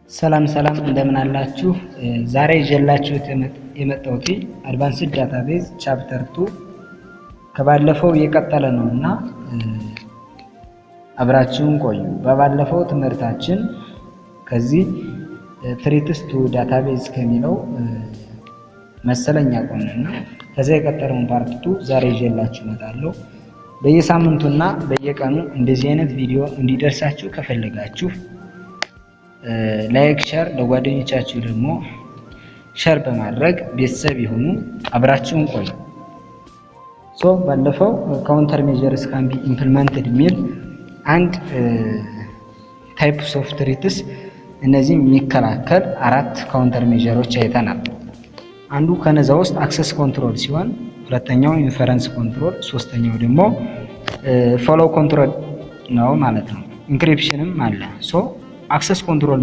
ሰላም ሰላም፣ እንደምን አላችሁ? ዛሬ ይዤላችሁ የመጣሁት advanced database chapter 2 ከባለፈው የቀጠለ ነው እና አብራችሁን ቆዩ። በባለፈው ትምህርታችን ከዚህ threats to database ከሚለው መሰለኝ ያቆምንና ከዚያ የቀጠለውን part 2 ዛሬ ይዤላችሁ እመጣለሁ። በየሳምንቱና በየቀኑ እንደዚህ አይነት ቪዲዮ እንዲደርሳችሁ ከፈለጋችሁ like፣ share፣ ለጓደኞቻችሁ ደግሞ share በማድረግ ቤተሰብ ይሁኑ። አብራችሁን ቆዩ። So ባለፈው counter measures can be implemented የሚል አንድ types of threats እነዚህ የሚከላከል አራት counter measure ኦች አይተናል። አንዱ ከነዛ ውስጥ access control ሲሆን ሁለተኛው inference control፣ ሶስተኛው ደግሞ flow control ነው ማለት ነው። Encryption ም አለ። So access control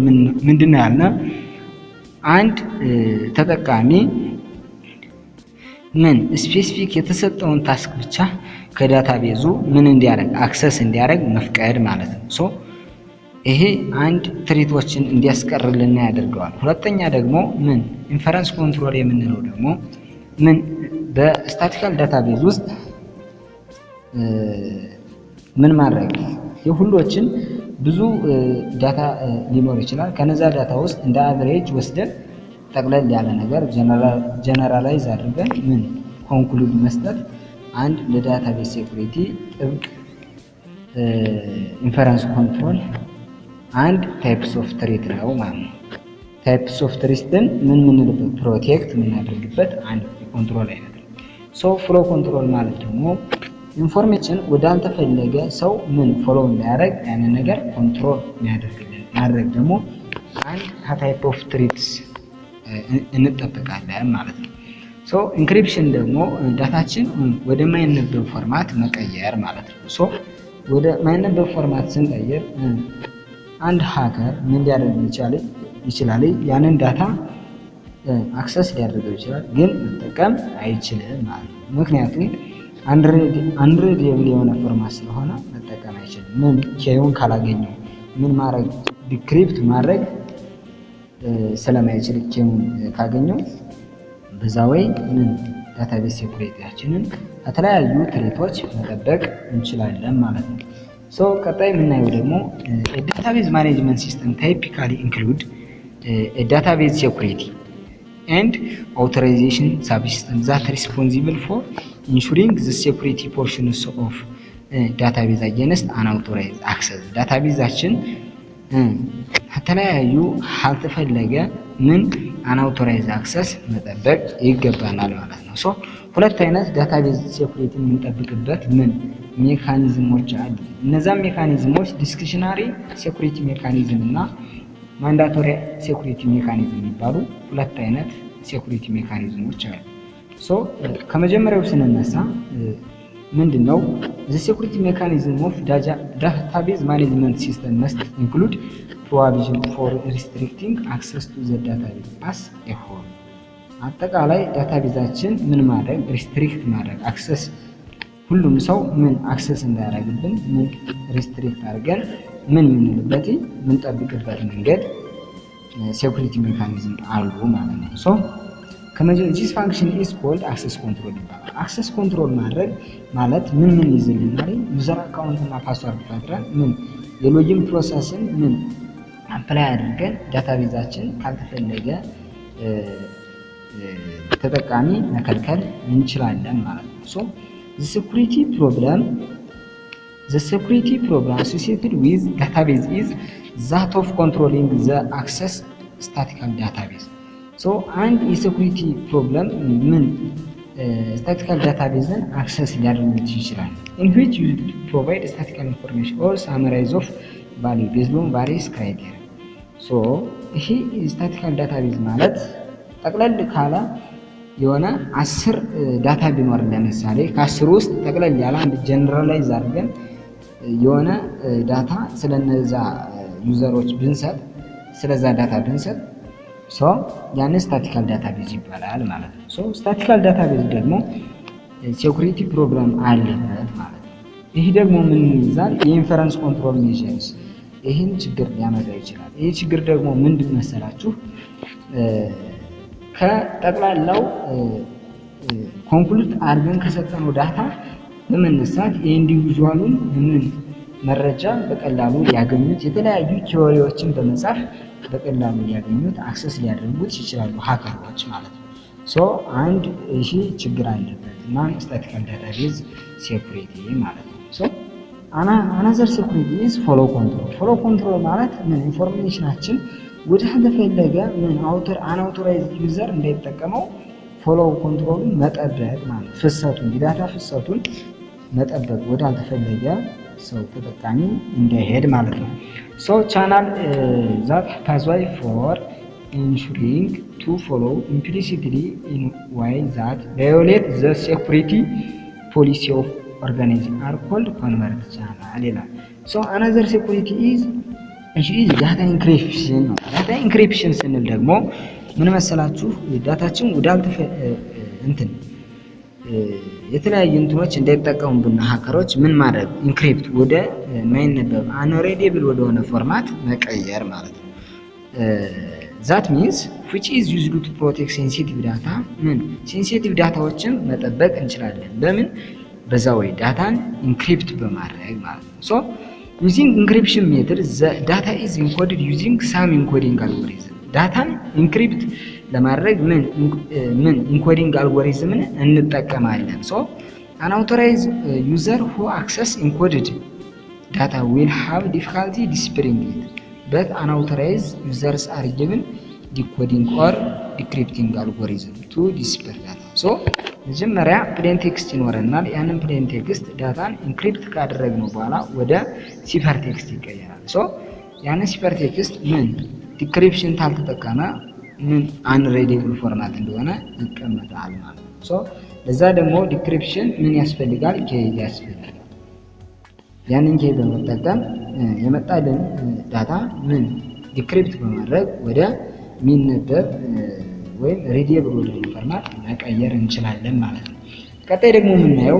ምንድን ነው ያልነ? አንድ ተጠቃሚ ምን specific የተሰጠውን task ብቻ ከ database ኡ ምን እንዲያደርግ፣ access እንዲያደርግ መፍቀድ ማለት ነው። So ይሄ አንድ threat ኦችን እንዲያስቀርልን ያደርገዋል። ሁለተኛ ደግሞ ምን inference control የምንለው ደግሞ ምን በ statistical database ውስጥ ምን ማድረግ የሁሎችን ብዙ data ሊኖር ይችላል። ከነዛ data ውስጥ እንደ average ወስደን ጠቅለል ያለ ነገር generalize አድርገን ምን conclude መስጠት አንድ ለ database security ጥብቅ inference control አንድ types of threat ነው ማለት ነው። Types of threat ን ምን ምንልበት፣ protect የምናደርግበት አንድ የ control አይነት ነው። So flow control ማለት ደግሞ information ወዳልተፈለገ ሰው ምን flow እንዳያደርግ ያንን ነገር control የሚያደርግልን ማድረግ ደግሞ አንድ ከ type of threats እንጠበቃለን ማለት ነው። So encryption ደግሞ data ችን ወደማይነበብ format መቀየር ማለት ነው። So ወደ ማይነበብ format ስንቀይር አንድ hacker ምን ሊያደርግ ይችላል? ያንን data access ሊያደርገው ይችላል፣ ግን መጠቀም አይችልም ማለት ነው። ምክንያቱም unreadable የሆነ format ስለሆነ መጠቀም አይችልም። ምን key ውን ካላገኘው ምን ማድረግ፣ decrypt ማድረግ ስለማይችል key ውን ካገኘው በዛ ወይ ምን database security ያችንን ከተለያዩ threat ኦች መጠበቅ እንችላለን ማለት ነው። So ቀጣይ የምናየው ደግሞ database management system typically include database security and authorization subsystem that responsible for ensuring the security portions of database against unauthorized access። Database ኣችን ከተለያዩ ካልተፈለገ ምን unauthorized access መጠበቅ ይገባናል ማለት ነው። So ሁለት አይነት database security የምንጠብቅበት ምን mechanism ኦች አሉ። እነዛም mechanism ኦች discretionary security mechanism እና mandatory security mechanism የሚባሉ ሁለት አይነት security mechanism ኦች አሉ። So ከመጀመሪያው ስንነሳ ምንድን ነው? The security mechanism of database management system must include provision for restricting access to the database as a whole። አጠቃላይ database ኣችን ምን ማድረግ፣ restrict ማድረግ፣ access ሁሉም ሰው ምን access እንዳያደርግብን ምን restrict አድርገን ምን የምንልበት፣ የምንጠብቅበት መንገድ security mechanism አሉ ማለት ነው። So this function is called access control ይባላል። Access control ማድረግ ማለት ምን ምን ይዝልናል? User account እና password ፈጥረን ምን የ login process ን ምን apply አድርገን database ኣችን ካልተፈለገ ተጠቃሚ መከልከል እንችላለን ማለት ነው። So the security problem associated with database is that of controlling the access statistical database። So አንድ የ security problem ምን statistical database ን access ሊያደርጉት ይችላል in which you provide statistical information or summarize of value based on various criteria። So ይሄ statistical database ማለት ጠቅለል ካለ የሆነ 10 data ቢኖር ለምሳሌ ከ10ሩ ውስጥ ጠቅለል ያለ አንድ generalize አድርገን የሆነ data ስለነዛ user ኦች ብንሰጥ፣ ስለዛ data ብንሰጥ፣ so ያን statistical database ይባላል ማለት ነው። So statistical database ደግሞ security problem አለበት ማለት ነው። ይህ ደግሞ ምን ይይዛል? የ inference control measures ይህን ችግር ሊያመጣ ይችላል። ይህ ችግር ደግሞ ምንድን መሰላችሁ? ከጠቅላላው conclude አድርገን ከሰጠነው data በመነሳት የ individual ኡን ምን መረጃ በቀላሉ ሊያገኙት፣ የተለያዩ query ዎችን በመጻፍ በቀላሉ ሊያገኙት፣ access ሊያደርጉት ይችላሉ hacker ኦች ማለት ነው። So አንድ ይህ ችግር አለበት ማን statistical database security ማለት ነው። So another security is flow control። Flow control ማለት ምን information ኣችን ወደ ተፈለገ ምን unauthorized user እንዳይጠቀመው flow control ኡን መጠበቅ ማለት፣ ፍሰቱን፣ የ data ፍሰቱን መጠበቅ፣ ወዳልተፈለገ ሰው ተጠቃሚ እንዳይሄድ ማለት ነው። So channel that pathway for ensuring to flow implicitly in way that violate the security policy of organization are called covert channel ይላል። So another security is data encryption ነው። Data encryption ስንል ደግሞ ምን መሰላችሁ? Data ችን ወዳልተፈ እንትን የተለያዩ እንትኖች እንዳይጠቀሙብን hacker ኦች ምን ማድረግ፣ encrypt ወደ ማይነበብ unreadable ወደሆነ format መቀየር ማለት ነው። That means which is used to protect sensitive data። ምን sensitive data ዎችን መጠበቅ እንችላለን። በምን በዛ ወይ data ን encrypt በማድረግ ማለት ነው። So using encryption method, the data is encoded using some encoding algorithm። Data ን encrypt ለማድረግ ምን ምን encoding algorithm ን እንጠቀማለን። So unauthorized user who access encoded data will have difficulty deciphering it, but unauthorized users are given decoding or decrypting algorithm to decipher data። So መጀመሪያ plain text ይኖረናል። ያንን plain text data ን encrypt ካደረግነው በኋላ ወደ cipher text ይቀየራል። So ያንን cipher text ምን decryption ካልተጠቀመ ምን unreadable format እንደሆነ ይቀመጣል ማለት ነው። So ለዛ ደግሞ decryption ምን ያስፈልጋል? Key ያስፈልጋል። ያንን key በመጠቀም የመጣልን data ምን decrypt በማድረግ ወደ ሚነበብ ወይም readable ወደ format መቀየር እንችላለን ማለት ነው። ቀጣይ ደግሞ የምናየው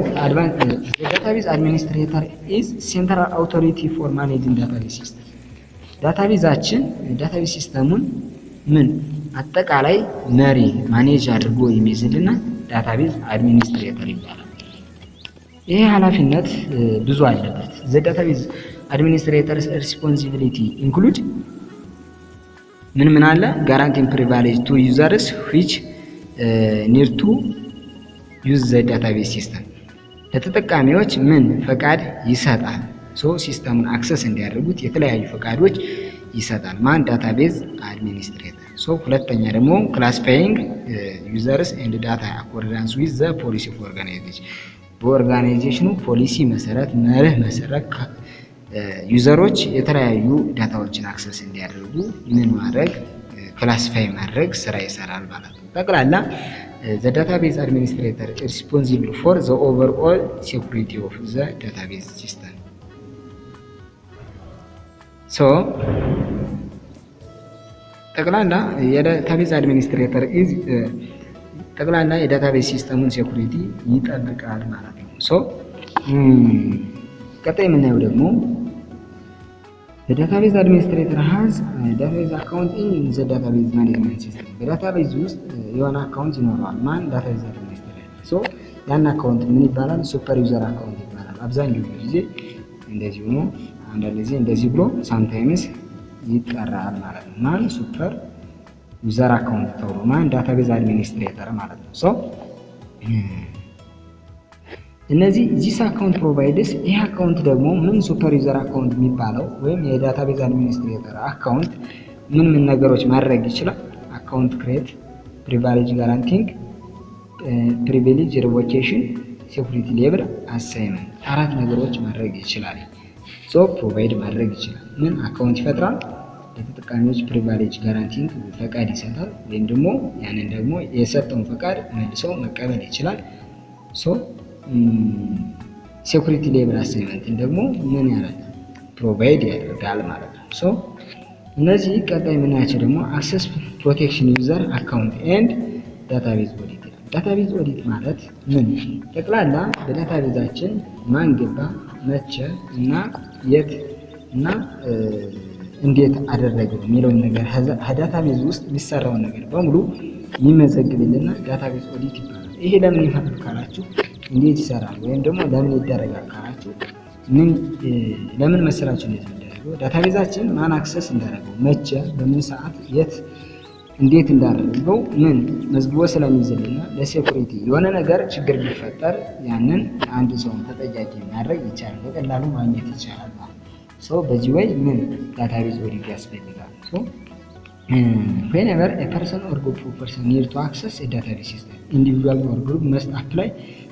database administrator is central authority for managing database system። Database ኣችን database system ኡን ምን አጠቃላይ መሪ manage አድርጎ የሚይዝልና database administrator ይባላል። ይሄ ኃላፊነት ብዙ አለበት። The database administrator responsibility include ምን ምን አለ? Granting privilege to users which need to use the database system። ለተጠቃሚዎች ምን ፈቃድ ይሰጣል። So system ኡን access እንዲያደርጉት የተለያዩ ፈቃዶች ይሰጣል። ማን? Database administrator። So ሁለተኛ ደግሞ classifying users and data accordance with the policy of organization። በ organization ኑ ፖሊሲ መሰረት፣ መርህ መሰረት user ኦች የተለያዩ data ዎችን access እንዲያደርጉ ምን ማድረግ፣ classify ማድረግ ስራ ይሰራል ማለት ነው። ጠቅላላ the database administrator responsible for the overall security of the database system። So ጠቅላላ የ database administrator is ጠቅላላ የ database system ኡን security ይጠብቃል ማለት ነው። So ቀጣይ የምናየው ደግሞ database administrator has database account in the database management system። በ database ውስጥ የሆነ account ይኖረዋል። ማን? Database administrator። So ያን account ምን ይባላል? Super user account ይባላል። አብዛኛው ጊዜ እንደዚህ ሆኖ አንዳንድ ጊዜ እንደዚህ ብሎ sometimes ይጠራል ማለት ነው። ማን? Super user account ተብሎ ማን? Database administrator ማለት ነው። So እነዚህ this account provides፣ ይህ account ደግሞ ምን super user account የሚባለው ወይም የ database administrator account ምን ምን ነገሮች ማድረግ ይችላል? Account create፣ privilege granting፣ privilege revocation፣ security level assignment፣ አራት ነገሮች ማድረግ ይችላል። So provide ማድረግ ይችላል። ምን account ይፈጥራል፣ ለተጠቃሚዎች privilege granting ፈቃድ ይሰጣል፣ ወይም ደግሞ ያንን ደግሞ የሰጠውን ፈቃድ መልሶ መቀበል ይችላል። So security level assignment ን ደግሞ ምን ያደርጋል? Provide ያደርጋል ማለት ነው። So እነዚህ ቀጣይ የምናያቸው ደግሞ access protection user account and database audit ይላል። Database audit ማለት ምን ጠቅላላ በ database ኣችን ማን ገባ፣ መቼ እና የት እና እንዴት አደረገው የሚለውን ነገር database ውስጥ የሚሰራውን ነገር በሙሉ የሚመዘግብልና database audit ይባላል። ይሄ ለምን ይሆናል ካላችሁ፣ እንዴት ይሰራል ወይም ደግሞ ለምን ይደረጋል ካላችሁ፣ ምን ለምን መሰላችሁ እንዴት የሚደረገው? Database ኣችን ማን access እንዳደረገው፣ መቼ፣ በምን ሰዓት፣ የት፣ እንዴት እንዳደረገው ምን መዝግቦ ስለሚይዝልና ለ security የሆነ ነገር ችግር ቢፈጠር ያንን አንድ ሰውን ተጠያቂ ማድረግ ይቻላል፣ በቀላሉ ማግኘት ይቻላል ማለት so በዚህ way ምን database audit ያስፈልጋል። So whenever a person or group of person need to access a database system, individual or group must apply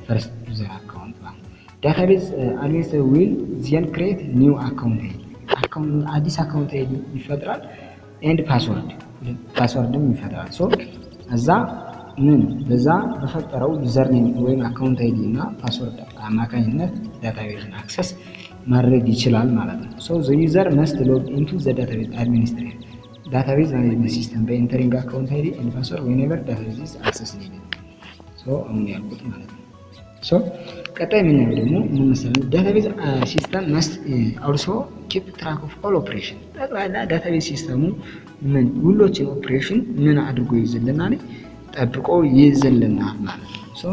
first user account ማለት። Database administrator will then create new account ID፣ አዲስ account ID ይፈጥራል and password፣ password ም ይፈጥራል። So እዛ ምን በዛ በፈጠረው username ወይም account ID እና password አማካኝነት database ን access ማድረግ ይችላል ማለት ነው። So the user must log into the database administrator database management system by entering account ID and password whenever database access needed። So አሁን ያልኩት ማለት ነው። So ቀጣይ የምናየው ደግሞ ምን መሰለህ? Database system must also keep track of all operation። ጠቅላላ database system ኡ ምን ሁሎችን ኦፕሬሽን ምን አድርጎ ይይዝልናል? ጠብቆ ይይዝልናል ማለት ነው። So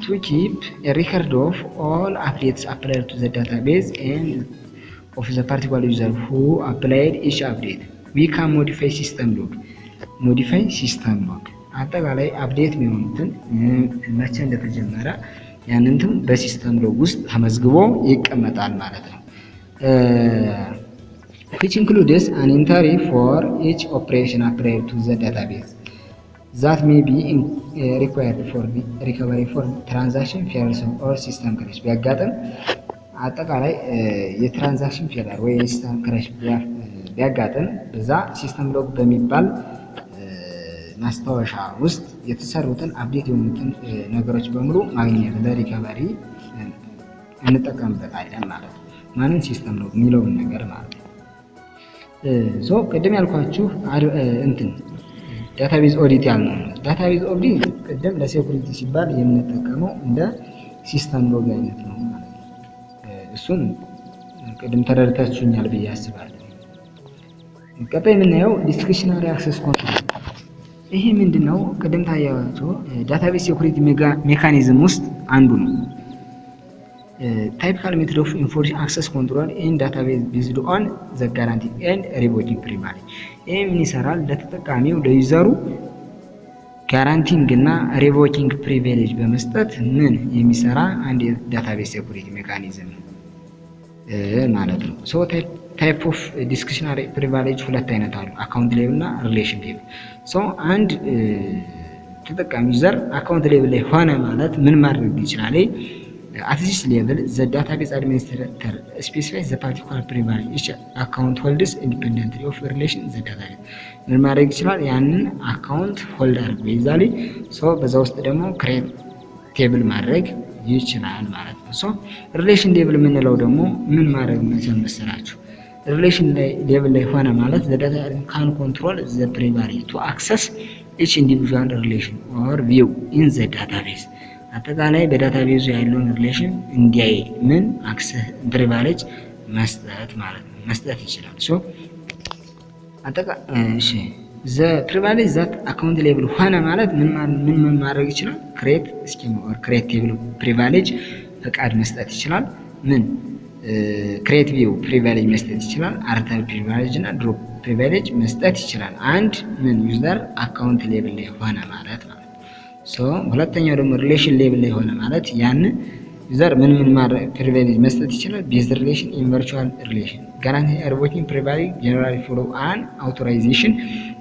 to keep record of all updates applied to the database and of the particular user who applied each update, we can modify system log። Modify system log አጠቃላይ update የሚሆኑትን መቼ እንደተጀመረ ያንንትም በ system log ውስጥ ተመዝግቦ ይቀመጣል ማለት ነው። Which includes an entry for each operation applied to the database that may be required for recovery for transaction failures or system crash ቢያጋጥም፣ አጠቃላይ የ transaction failure ወይ የ system crash ቢያጋጥም በዛ system log በሚባል ማስታወሻ ውስጥ የተሰሩትን update የሆኑትን ነገሮች በሙሉ ማግኘት ለ recovery እንጠቀምበታለን ማለት ነው። ማንን? System log የሚለውን ነገር ማለት ነው። So ቅድም ያልኳችሁ እንትን database audit ያልነው ነው። Database audit ቅድም ለ security ሲባል የምንጠቀመው እንደ system log አይነት ነው ማለት ነው። እሱን ቅድም ተረድታችሁኛል ብዬ አስባለሁ። ቀጣይ የምናየው discretionary access control። ይሄ ምንድን ነው? ቅድም ታያቸው database security mechanism ውስጥ አንዱ ነው። Typical method of enforcing access control in database based on the granting and revoking privilege። ይህ ምን ይሰራል? ለተጠቃሚው ለ user ኡ granting እና revoking privilege በመስጠት ምን የሚሰራ አንድ የ database security mechanism ማለት ነው። So type of discretionary privilege ሁለት አይነት አሉ፣ account level እና relation level። So አንድ ተጠቃሚ user account level ላይ ሆነ ማለት ምን ማድረግ ይችላል? At this level, the database administrator specifies the particular privilege each account holds independently of relation the database። ምን ማድረግ ይችላል? ያንን account hold አድርጎ ይይዛል። So በዛ ውስጥ ደግሞ create table ማድረግ ይችላል ማለት ነው። So relation level የምንለው ደግሞ ምን ማድረግ መቻል መሰላችሁ? Relation level ላይ ሆነ ማለት the data can control the privilege to access each individual relation or view in the database። አጠቃላይ በ database ኡ ያለውን relation እንዲያይ ምን access privilege መስጠት ማለት ነው፣ መስጠት ይችላል። So እሺ the privilege that account level ሆነ ማለት ምን ምን ማድረግ ይችላል? Create schema or create table privilege ፈቃድ መስጠት ይችላል። ምን create view privilege መስጠት ይችላል። Alter privilege እና drop privilege መስጠት ይችላል። አንድ ምን user account level ላይ ሆነ ማለት ማለት። So ሁለተኛው ደግሞ relation level ላይ ሆነ ማለት ያን user ምን ምን ማድረግ privilege መስጠት ይችላል? Base relation in virtual relation granting revoking privilege generally follow an authorization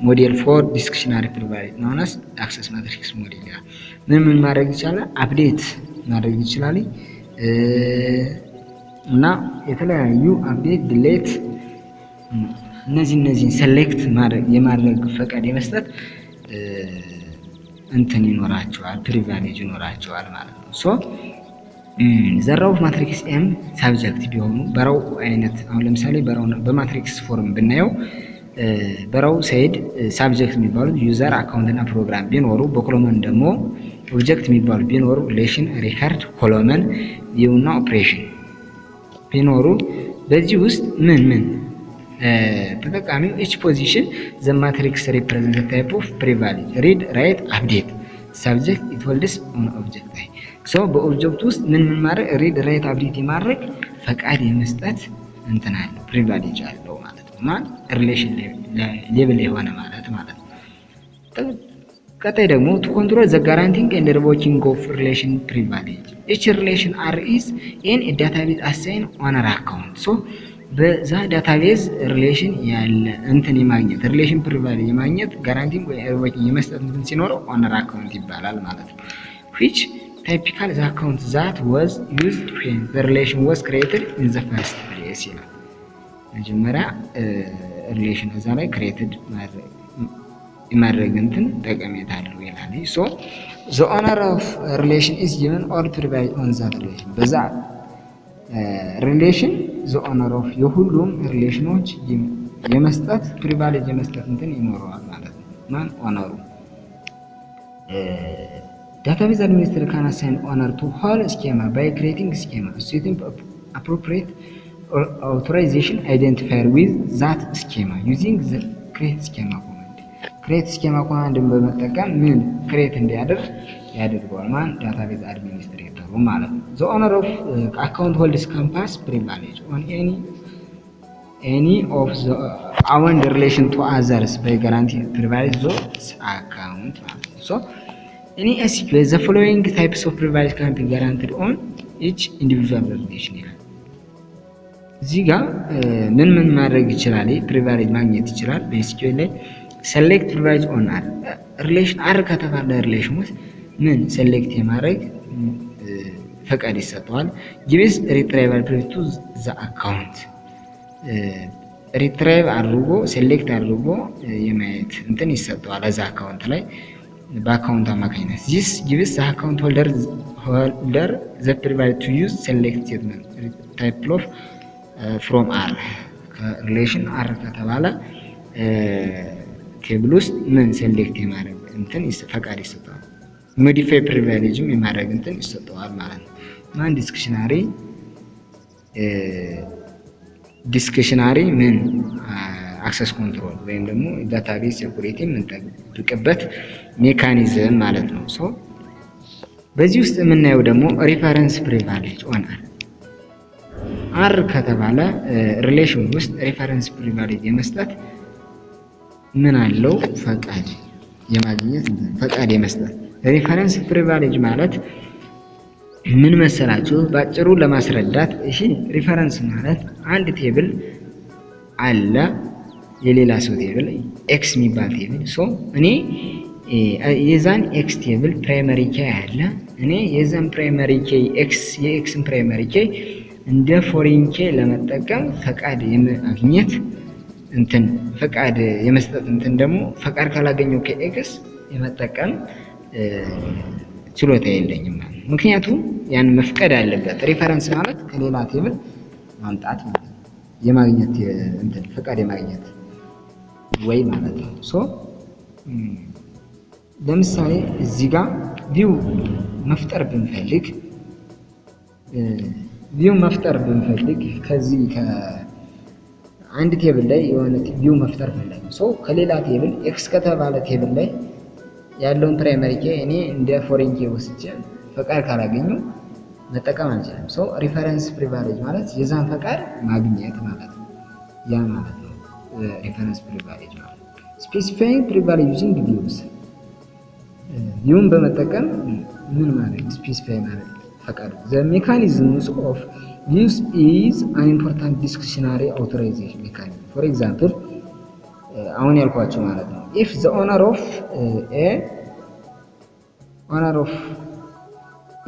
model for discretionary privilege known as access matrix model ይላል። ምን ምን ማድረግ ይቻላል? Update ማድረግ ይችላል እና የተለያዩ update፣ delete እነዚህን select የማድረግ ፈቃድ የመስጠት እንትን ይኖራቸዋል፣ privilege ይኖራቸዋል ማለት ነው። So the row matrix M subject ቢሆኑ በ row አይነት አሁን ለምሳሌ በ row በ matrix form ብናየው በ row side subject የሚባሉት user፣ account እና ፕሮግራም ቢኖሩ፣ በ column ደግሞ object የሚባሉ ቢኖሩ relation፣ record፣ column፣ view እና ኦፕሬሽን ቢኖሩ በዚህ ውስጥ ምን ምን ተጠቃሚው each position the matrix represent type of privilege: read, write, update subject it holds on object ላይ። So በ object ውስጥ ምን ምን ማድረግ፣ read, write, update የማድረግ ፈቃድ የመስጠት እንትን አለው፣ privilege አለው ማለት ነው። ማን? Relation level የሆነ ማለት ነው። ቀጣይ ደግሞ to control the granting and revoking of relation privilege, each relation R is in database assign owner account። So በዛ database relation ያለ እንትን የማግኘት፣ relation privilege የማግኘት፣ granting ወይ revoking የመስጠት እንትን ሲኖረው owner account ይባላል ማለት ነው። Which typical the account that was used when the relation was created in the first place ይላል። መጀመሪያ relation እዛ ላይ created የማድረግ እንትን ጠቀሜታ አለው ይላል። So the owner of relation is given all privilege on that relation። በዛ relation the owner of የሁሉም relation ኖች የመስጠት፣ privilege የመስጠት እንትን ይኖረዋል ማለት ነው። ማን? Owner ኡ። Database administrator can assign owner to whole schema by creating schema, associating appropriate authorization identifier with that schema using the create schema command። Create schema command ን በመጠቀም ምን create እንዲያደርግ ያደርገዋል። ማን? Database administrator ኡ ማለት ነው። The owner of account holds can pass privilege on any of the owned relation to others by granting privilege those account ማለት ነው። So in SQL, the following types of privilege can be granted on each individual relation ይላል። እዚህ ጋር ምን ምን ማድረግ ይችላል? Privilege ማግኘት ይችላል። በ SQL ላይ select privilege on R relation። R ከተባለ relation ውስጥ ምን select የማድረግ ፈቃድ ይሰጠዋል። Gives retrieval privilege to the account። Retrieve አድርጎ፣ select አድርጎ የማየት እንትን ይሰጠዋል እዛ account ላይ በ account አማካኝነት። This gives the account holder the privilege to use select statement type of from R። ከ relation R ከተባለ table ውስጥ ምን select የማድረግ እንትን ፈቃድ ይሰጠዋል። Modify privilege ም የማድረግ እንትን ይሰጠዋል ማለት ነው። ማን? Discretionary ምን access control ወይም ደግሞ database security የምንጠብቅበት mechanism ማለት ነው። So በዚህ ውስጥ የምናየው ደግሞ reference privilege on R። R ከተባለ relation ውስጥ reference privilege የመስጠት ምን አለው? ፈቃድ የማግኘት፣ ፈቃድ የመስጠት። Reference privilege ማለት ምን መሰላችሁ? ባጭሩ ለማስረዳት፣ እሺ፣ reference ማለት አንድ table አለ፣ የሌላ ሰው table፣ X የሚባል table። So እኔ የዛን X table primary key አለ። እኔ የዛን primary key X፣ የ X ን primary key እንደ foreign key ለመጠቀም ፈቃድ የማግኘት እንትን፣ ፈቃድ የመስጠት እንትን ደግሞ ፈቃድ ካላገኘው ከ X የመጠቀም ችሎታ የለኝም ማለት ነው። ምክንያቱም ያን መፍቀድ አለበት። Reference ማለት ከሌላ table ማምጣት ማለት ነው። የማግኘት እንትን፣ ፈቃድ የማግኘት ወይ ማለት ነው። So ለምሳሌ እዚህ ጋር view መፍጠር ብንፈልግ፣ ከዚህ ከአንድ table ላይ የሆነ view መፍጠር ፈለግ፣ so ከሌላ table፣ X ከተባለ table ላይ ያለውን primary key እኔ እንደ foreign key ወስጄ ፈቃድ ካላገኘሁ መጠቀም አልችልም። So reference privilege ማለት የዛን ፈቃድ ማግኘት ማለት ነው። ያ ማለት ነው reference privilege ማለት። Specifying privilege using views። View ን በመጠቀም ምን ማለት specify ማለት ፈቃዱ። The mechanisms of views is an important discretionary authorization mechanism። For example, አሁን ያልኳቸው ማለት ነው። If the owner of a owner of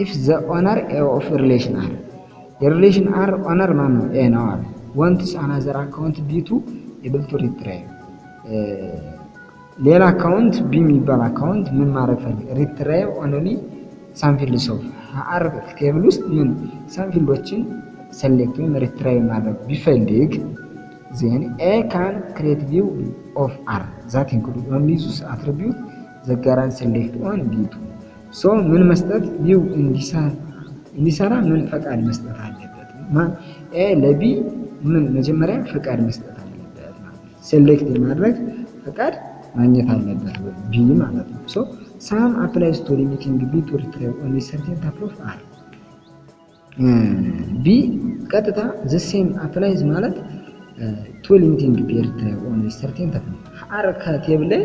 if the owner of relation R፣ የ relation R owner ማን ነው? A ነው አለ፣ wants another account B to able to retrieve፣ ሌላ account B የሚባል account ምን ማድረግ ፈልግ፣ retrieve only some fields of R table ውስጥ ምን some field ኦችን select ወይም retrieve ማድረግ ቢፈልግ፣ then A can create view of R that include only those attribute the grant select on B to። So ምን መስጠት፣ view እንዲሰራ ምን ፈቃድ መስጠት አለበት? A ለ B ምን መጀመሪያ ፈቃድ መስጠት አለበት ማለት ነው። Select የማድረግ ፈቃድ ማግኘት አለበት B ማለት ነው። So same applies to limiting B to retrieve only certain tuple of R. B ቀጥታ the same applies ማለት to limiting B retrieve only certain tuple R ከ table ላይ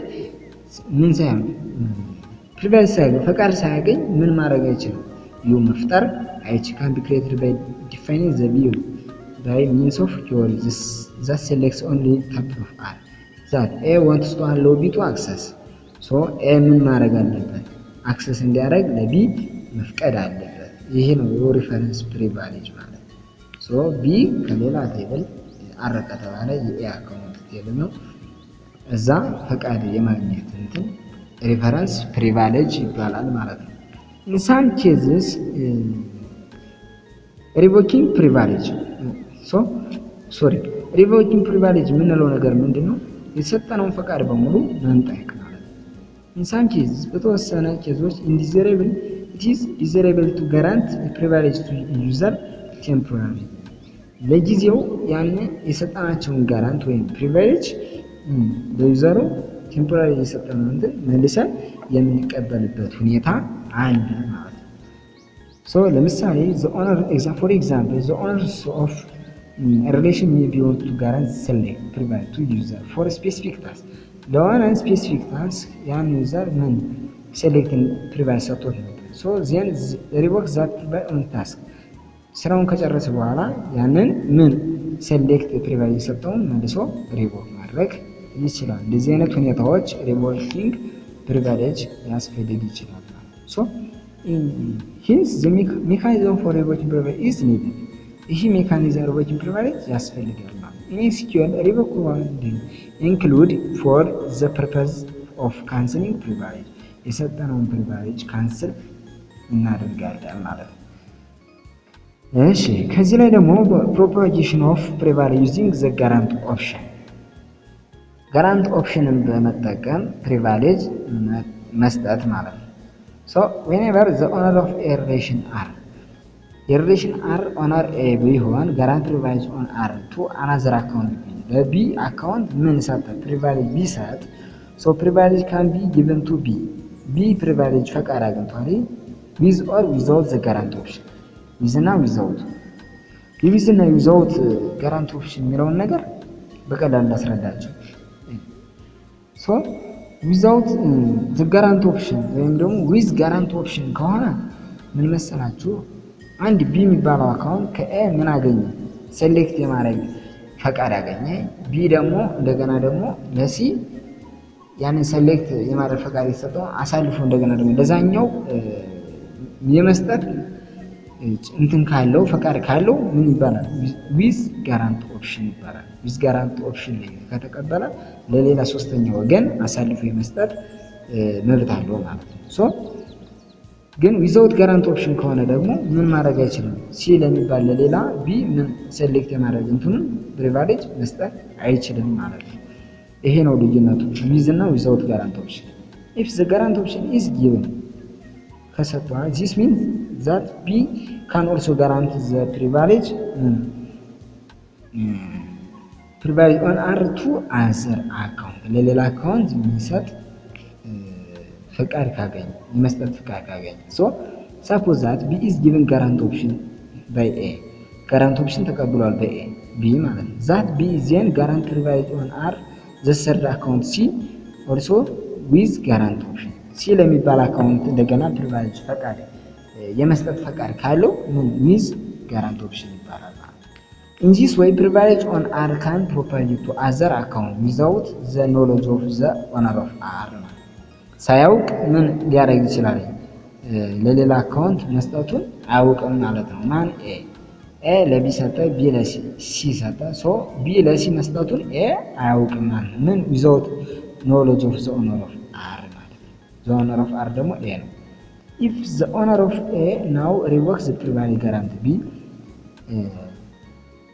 ምን ሳይሆን privilege ሳያገኝ፣ ፈቃድ ሳያገኝ ምን ማድረግ አይችልም፣ view መፍጠር አይችል። Can be created by defining the view by means of query that selects only tuple of R that A wants to allow B to access. So A ምን ማድረግ አለበት? Access እንዲያደርግ ለ B መፍቀድ አለበት። ይሄ ነው reference privilege ማለት። So B ከሌላ table፣ R ከተባለ የ A account table ነው። እዛ ፈቃድ የማግኘት እንትን reference privilege ይባላል ማለት ነው። In some cases, revoking privilege, so sorry, revoking privilege የምንለው ነገር ምንድን ነው? የሰጠነውን ፈቃድ በሙሉ መንጠቅ ማለት ነው። In some cases፣ በተወሰነ case ኦች፣ indesirable it is desirable to grant privilege to user temporary። ለጊዜው ያን የሰጠናቸውን grant ወይም privilege ለ user ኡ temporary የሰጠነው እንትን መልሰን የምንቀበልበት ሁኔታ አለ ማለት ነው። So ለምሳሌ the owner, for example, the owners of relation may be want to grant select privilege to user for specific task። ለሆነ specific task ያን user ምን select privilege ሰጥቶት ነበር። So then revoke that privilege on task። ስራውን ከጨረሰ በኋላ ያንን ምን select privilege የሰጠውን መልሶ revoke ማድረግ ይችላል። እንደዚህ አይነት ሁኔታዎች revoking privilege ሊያስፈልግ ይችላል ማለት ነው። So hence the mechanism for revoking privilege is needed። ይህ mechanism revoking privilege ያስፈልጋል ማለት ነው። In SQL, revoke include for the purpose of canceling privilege። የሰጠነውን privilege cancel እናደርጋለን ማለት ነው። እሺ፣ ከዚህ ላይ ደግሞ propagation of privilege using the grant option፣ grant option ን በመጠቀም privilege መስጠት ማለት ነው። So whenever the owner of a relation R፣ የ relation R owner A ቢሆን፣ grant privilege on R to another account B፣ ለ B account ምን ሰጠ? Privilege ቢሰጥ፣ so privilege can be given to B። B privilege ፈቃድ አግኝቷል with or without the grant option። With እና without፣ የ with እና without grant option የሚለውን ነገር በቀላሉ ላስረዳቸው። So without the grant option ወይም ደግሞ with grant option ከሆነ ምን መሰላችሁ? አንድ B የሚባለው account ከ A ምን አገኘ? Select የማድረግ ፈቃድ አገኘ። B ደግሞ እንደገና ደግሞ ለ C ያንን select የማድረግ ፈቃድ የተሰጠው አሳልፎ እንደገና ደግሞ ለዛኛው የመስጠት እንትን ካለው፣ ፈቃድ ካለው ምን ይባላል? With grant option ይባላል። With grant option ላይ ከተቀበለ ለሌላ ሶስተኛ ወገን አሳልፎ የመስጠት መብት አለው ማለት ነው። So ግን without grant option ከሆነ ደግሞ ምን ማድረግ አይችልም። C ለሚባል ለሌላ B ምን select የማድረግ እንትኑን privilege መስጠት አይችልም ማለት ነው። ይሄ ነው ልዩነቱ with እና without grant option። If the grant option is given፣ ከሰጠ፣ this means that B can also grant the privilege on R to other account። ለሌላ account የሚሰጥ ፈቃድ ካገኘ፣ የመስጠት ፈቃድ ካገኘ። So suppose that B is given grant option by A። Grant option ተቀብሏል በ A፣ B ማለት ነው። That B then grant privilege on R the third account C also with grant option። C ለሚባል account እንደገና privilege ፈቃድ የመስጠት ፈቃድ ካለው ምን with grant option ይባላል ማለት ነው። In this way, privilege on R can propagate to other account without the knowledge of the owner of R ነው። ሳያውቅ ምን ሊያደርግ ይችላል? ለሌላ account መስጠቱን አያውቅም ማለት ነው። ማን? A። A ለ B ሰጠ፣ B ለ C ሰጠ። So B ለ C መስጠቱን A አያውቅም ማለት ነው። ምን without knowledge of the owner of R ማለት ነው። The owner of R ደግሞ A ነው። If the owner of A now revokes the privilege grant B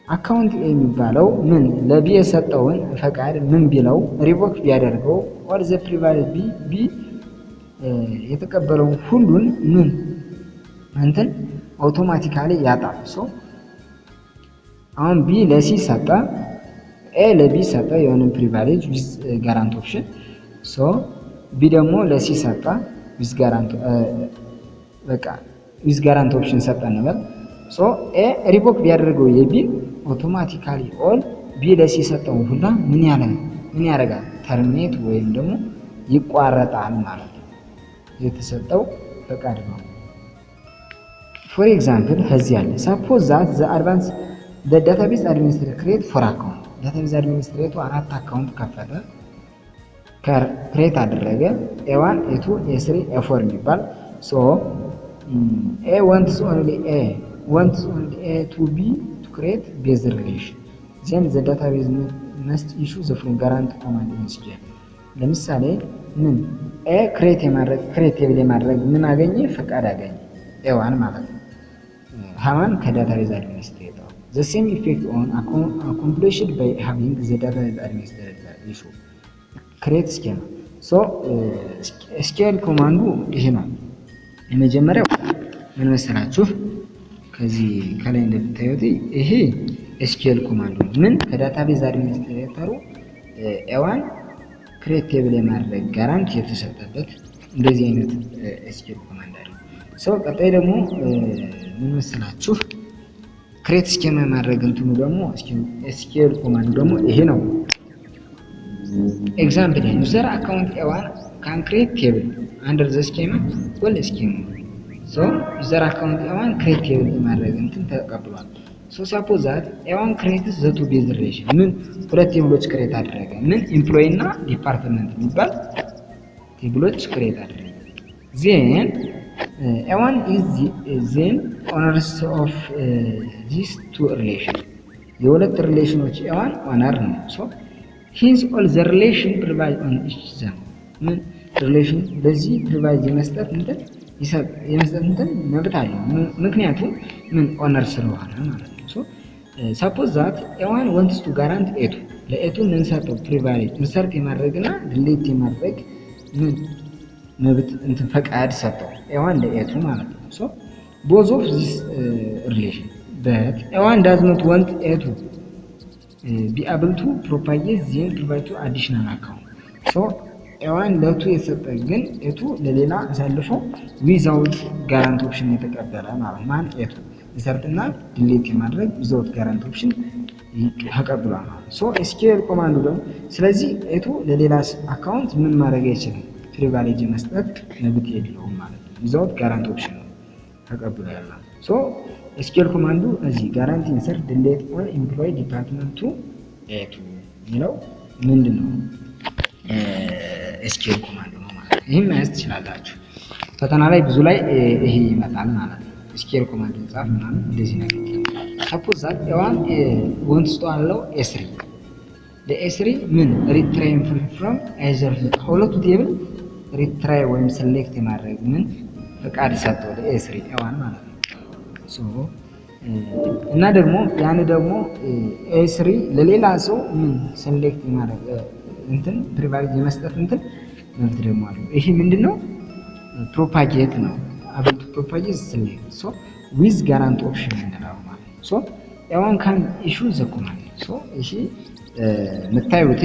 account፣ A የሚባለው ምን ለ B የሰጠውን ፈቃድ ምን ቢለው፣ revoke ቢያደርገው፣ all the privilege B፣ B የተቀበለውን ሁሉን ምን እንትን automatically ያጣል። So አሁን B ለ C ሰጠ፣ A ለ B ሰጠ የሆነ privilege with grant option። So B ደግሞ ለ C ሰጠ with grant፣ በቃ with grant option ሰጠ እንበል። So A revoke ቢያደርገው የ B ን automatically all B ለ C ሰጠው ሁላ ምን ያለ ምን ያደርጋል? Terminate ወይም ደግሞ ይቋረጣል ማለት ነው። የተሰጠው ፈቃድ ነው። For example ከዚህ ያለ suppose that the advance the database administrator create four account። Database administrator ኡ አራት account ከፈተ፣ create አደረገ፣ A1፣ A2፣ A3፣ A4 የሚባል። So A wants only A wants only A to B to create base relation, then the database must issue the following grant command in SQL። ለምሳሌ ምን A create የማድረግ create table የማድረግ ምን አገኘ? ፈቃድ አገኘ፣ A1 ማለት ነው። ሀማን ከ database administrator። The same effect on accomplished by having the database administrator issue create schema። So SQL command ኡ ይሄ ነው። የመጀመሪያው ምን መሰላችሁ? ከዚህ ከላይ እንደምታዩት ይሄ SQL command ኡ ነው። ምን ከ database administrator ኡ A1 create table የማድረግ grant የተሰጠበት እንደዚህ አይነት SQL command አለ። So ቀጣይ ደግሞ ምን መሰላችሁ? Create schema የማድረግ እንትኑ ደግሞ SQL command ኡ ደግሞ ይሄ ነው። Example, user account A1 can create table under the schema called schema። So user account A1 create table የማድረግ እንትን ተቀብሏል። So suppose that A1 creates the two base relation። ምን ሁለት table ኦች create አደረገ። ምን employee እና department የሚባል table ኦች create አደረገ። Then A1 is then owners of this two relation። የሁለት relation ኦች A1 owner ነው። So hence all the relation privilege on each them ምን relation በዚህ privilege የመስጠት እንትን መብት አለው። ምክንያቱም ምን owner ስለሆነ ማለት ነው። So suppose that A1 wants to grant A2። ለ A2 ምን ሰጠው? Privilege insert የማድረግና delete የማድረግ ምን መብት እንትን ፈቃድ ሰጠው A1 ለ A2 ማለት ነው። So both of this relation, but A1 does not want A2 be able to propagate then provide to additional account። So A1 ለ A2 የሰጠ ግን A2 ለሌላ አሳልፎ without grant option የተቀበለ ማለት ማን A2 insert እና delete የማድረግ without grant option ተቀብሏል ማለት። So SQL command ኡ ደግሞ ስለዚህ A2 ለሌላ account ምን ማድረግ አይችልም፣ privilege መስጠት መብት የለውም ማለት ነው። Without grant option ነው ተቀብሏል ማለት። So SQL command ኡ እዚህ grant insert delete on employee department to A2 የሚለው ምንድን ነው? SQL command ኡ ነው ማለት ነው። ይህም መያዝ ትችላላችሁ። ፈተና ላይ ብዙ ላይ ይሄ ይመጣል ማለት ነው። SQL command ጻፍ ምናምን እንደዚህ ነገር። Suppose that A1 wants to allow A3፣ ለ A3 ምን retrieve from either ከሁለቱ table retrieve ወይም select የማድረግ ምን ፈቃድ ሰጠው ለ A3 A1 ማለት ነው። So እና ደግሞ ያን ደግሞ A3 ለሌላ ሰው ምን select የማድረግ እንትን privilege የመስጠት እንትን መብት ደግሞ አለው። ይሄ ምንድን ነው? Propagate ነው። Able to propagate select, so with grant option እንለው ማለት ነው። So A1 can issue the command። So ይሄ የምታዩት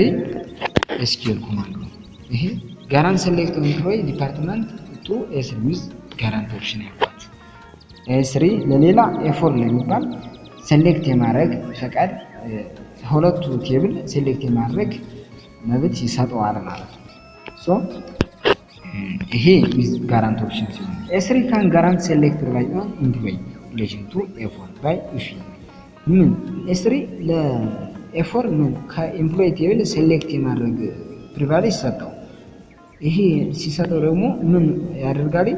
SQL command ነው። ይሄ grant select employee department to A3 with grant option ያልኳችሁ A3 ለሌላ A4 ለሚባል select የማድረግ ፈቃድ ሁለቱ table select የማድረግ መብት ይሰጠዋል ማለት ነው። So ይሄ with grant option ሲሆን A3 can grant select ላይ on employee relation to A4 by issue ምን A3 ለ A4 ምን ከ employee table select የማድረግ privilege ሰጠው። ይሄ ሲሰጠው ደግሞ ምን ያደርጋል?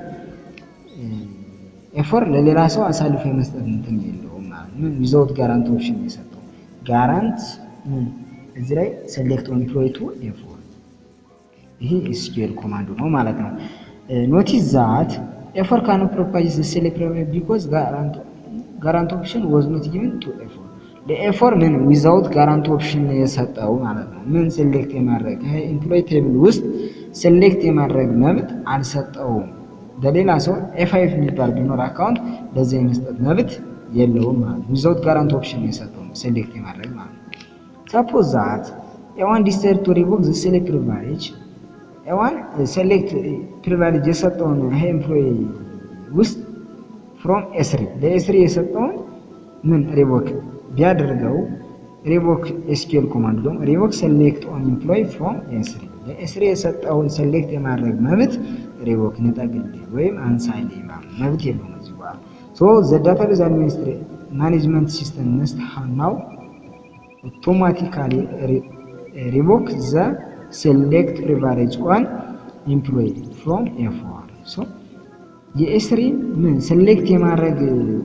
A4 ለሌላ ሰው አሳልፎ የመስጠት እንትን የለውም ማለት ምን without grant option የሰጠው grant ምን እዚህ ላይ select employee to A4። ይሄ SQL command ኡ ነው ማለት ነው። ኖቲስ ዛት ኤፎር ካን ፕሮፓይዝ ሴሌክት ቢኮዝ ጋራንት ኦፕሽን ወዝ ኖት ጊቨን ቱ ኤፎር። ለኤፎር ምን without grant option የሰጠው ማለት ነው። ምን select የማድረግ employee table ውስጥ select የማድረግ መብት አልሰጠውም። ለሌላ ሰው A5 የሚባል ቢኖር account ለዚያ የመስጠት መብት የለውም ማለት ነው። Without grant option የሰጠው select የማድረግ ማለት ነው። Suppose that A1 decide to revoke the select privilege። A1 select privilege የሰጠውን ይሄ employee ውስጥ from A3 ለ A3 የሰጠውን ምን revoke ቢያደርገው፣ revoke SQL command ደግሞ revoke select on employee from A3፣ ለ A3 የሰጠውን select የማድረግ መብት revoke ንጠቅልኝ ወይም አንሳልኝ መብት የለውም እዚህ በኋላ። So the database management system must now automatically revoke the select privilege on employee from A4። So የ A3 ምን select የማድረግ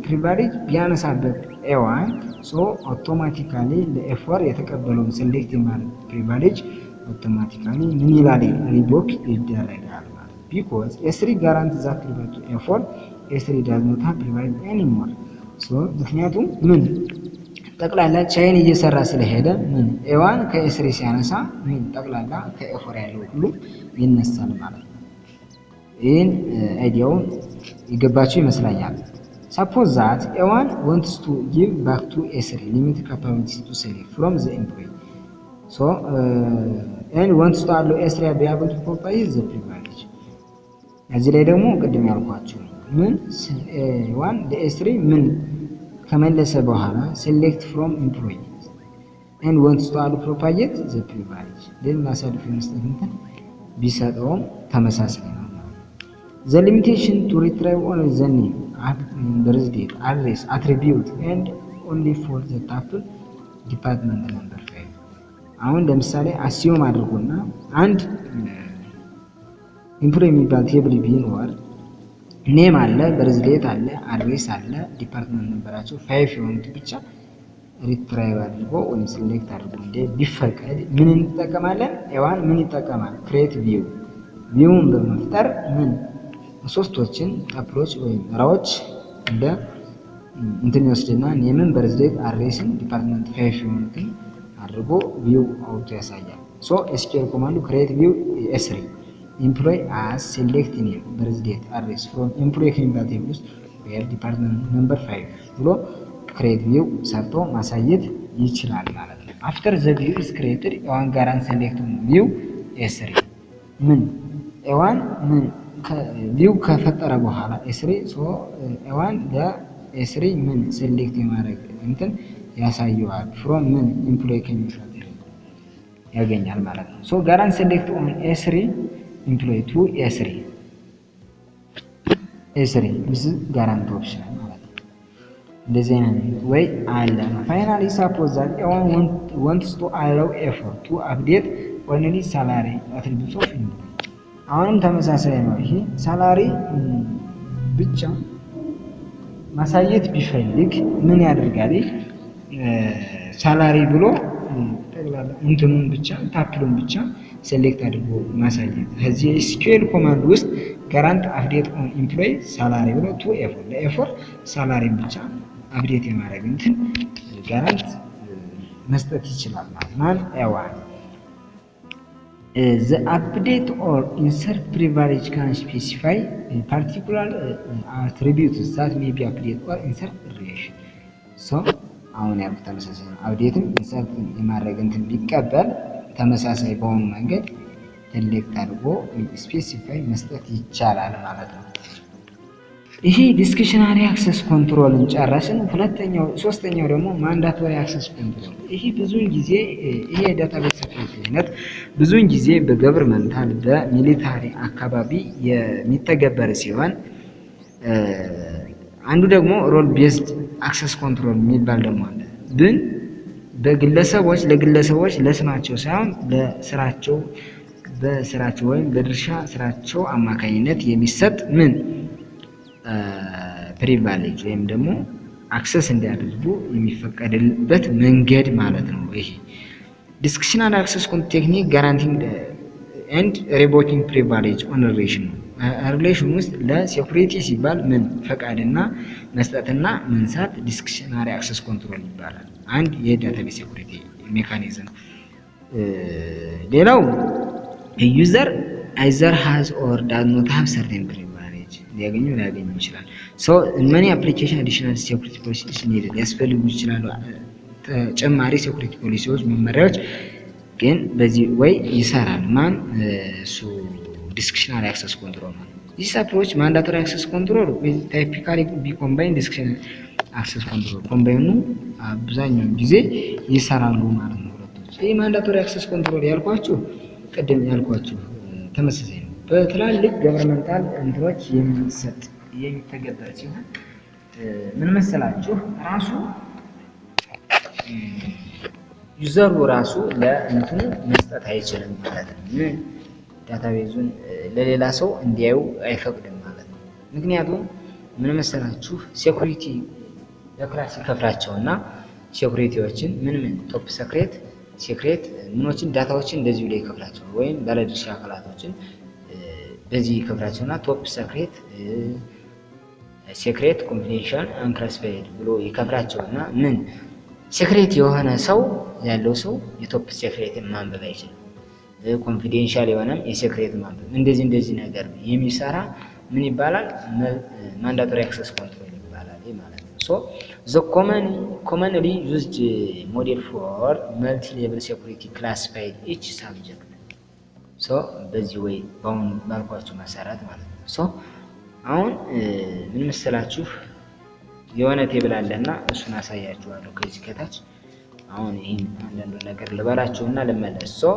privilege ቢያነሳበት A1፣ so automatically ለ A4 የተቀበለውን select የማድረግ privilege automatically ምን ይላል? Revoke ይደረጋል ማለት፣ because A3 grant that privilege to A4፣ A3 does not have privilege anymore። So ምክንያቱም ምን ጠቅላላ chain እየሰራ ስለሄደ ምን A1 ከ A3 ሲያነሳ ምን ጠቅላላ ከ A4 ያለው ሁሉ ይነሳል ማለት ነው። ይህን idea ውን ይገባቸው ይመስለኛል። Suppose that A1 wants to give back to A3 limited capability to select from the employee, so and wants to allow A3 be able to provide the privilege። እዚህ ላይ ደግሞ ቅድም ያልኳቸው ምን A1 ለ A3 ምን ከመለሰ በኋላ select from employee and wants to allow propagate the privilege፣ ሌላ አሳልፎ የመስጠት እንትን ቢሰጠውም ተመሳሳይ ነው። The limitation to retrieve only the name, birth date, address attribute and only for the tuple department number 5። አሁን ለምሳሌ assume አድርጎና አንድ employee የሚባል table ቢኖር name አለ፣ birth date አለ፣ address አለ፣ department number ኣቸው 5 የሆኑት ብቻ retrieve አድርጎ ወይም select አድርጎ እንደ ቢፈቀድ ምን እንጠቀማለን? A1 ምን ይጠቀማል? Create view፣ view ን በመፍጠር ምን ሶስቶችን tuple ኦች ወይም row ዎች እንደ እንትን ይወስድና name ን፣ birth date፣ address ን፣ department 5 የሆኑትን አድርጎ view አውጥቶ ያሳያል። So SQL command ኡ create view A3 employee as select name, birth date, address from employee ከሚባል table ውስጥ where department number 5 ብሎ create view ሰርቶ ማሳየት ይችላል ማለት ነው። After the view is created, A1 grant select view A3። ምን A1 ምን view ከፈጠረ በኋላ A3፣ so A1 ለ A3 ምን select የማድረግ እንትን ያሳየዋል። From ምን employee ከሚባል ያገኛል ማለት ነው። So grant select on A3 employee to A3 with grant option ማለት ነው። እንደዚህ አይነት ወይ አለ ነው። Finally, suppose that A1 wants to allow A4 to update only salary attributes of employee። አሁንም ተመሳሳይ ነው። ይሄ salary ብቻ ማሳየት ቢፈልግ ምን ያደርጋል? Salary ብሎ ጠቅላላ እንትኑን ብቻ tuple ኡን ብቻ select አድርጎ ማሳየት ከዚህ SQL command ውስጥ grant update on employee salary ብሎ to A4፣ ለ A4 salary ን ብቻ update የማድረግ እንትን grant መስጠት ይችላል ማለት ማን? A1። The update or insert privilege can specify particular attributes that may be update or insert relation። So አሁን ያልኩት ተመሳሳይ ነው። Update ም insert የማድረግ እንትን ቢቀበል ተመሳሳይ በሆኑ መንገድ select አድርጎ specify መስጠት ይቻላል ማለት ነው። ይሄ discretionary access control ን ጨረስን። ሁለተኛው ሶስተኛው ደግሞ mandatory access control። ይሄ ብዙውን ጊዜ ይሄ የ database security አይነት ብዙውን ጊዜ በ governmental በ military አካባቢ የሚተገበር ሲሆን አንዱ ደግሞ role based access control የሚባል ደግሞ አለ። ግን በግለሰቦች ለግለሰቦች ለስማቸው ሳይሆን ለስራቸው በስራቸው ወይም በድርሻ ስራቸው አማካኝነት የሚሰጥ ምን privilege ወይም ደግሞ access እንዲያደርጉ የሚፈቀድበት መንገድ ማለት ነው። ይሄ discretionary access technique granting and revoking privilege on relation ነው። Relation ውስጥ ለ security ሲባል ምን ፈቃድና መስጠትና መንሳት discretionary access control ይባላል። አንድ የ database security mechanism። ሌላው user either has or does not have certain privilege። ሊያገኘው ላያገኘው ይችላል። So many application, additional security policies needed ሊያስፈልጉ ይችላሉ። ተጨማሪ security ፖሊሲዎች፣ መመሪያዎች ግን በዚህ way ይሰራል። ማን እሱ discretionary access control ነው። This approach, mandatory access control, typically be combine discretionary access control combine ኑ አብዛኛውን ጊዜ ይሰራሉ ማለት ነው ሁለቶች። ይህ mandatory access control ያልኳችሁ ቅድም ያልኳችሁ ተመሳሳይ ነው። በትላልቅ governmental እንትኖች የሚሰጥ የሚተገበር ሲሆን ምን መሰላችሁ ራሱ user ኡ ራሱ ለእንትኑ መስጠት አይችልም ማለት ነው። ምን database ኡን ለሌላ ሰው እንዲያዩ አይፈቅድም ማለት ነው። ምክንያቱም ምን መሰላችሁ security በ class ይከፍላቸውና security ዎችን ምን ምን top secret፣ secret ምኖችን data ዎችን እንደዚሁ ላይ ይከፍላቸዋል። ወይም ባለድርሻ አካላቶችን በዚህ ይከፍላቸውና top secret፣ secret፣ confidential፣ unclassified ብሎ ይከፍላቸውና ምን secret የሆነ ሰው ያለው ሰው የ top secret ን ማንበብ አይችልም። Confidential የሆነም የ secret ማንበብ እንደዚህ እንደዚህ ነገር የሚሰራ ምን ይባላል? Mandatory access control ይባላል ማለት ነው። So the commonly used model for multi level security classified each subject. So በዚህ way በአሁን ባልኳችሁ መሰረት ማለት ነው። So አሁን ምን መሰላችሁ የሆነ table አለና እሱን አሳያችኋለሁ ከዚህ ከታች። አሁን ይህን አንዳንዱ ነገር ልበላችሁና ልመለስ። So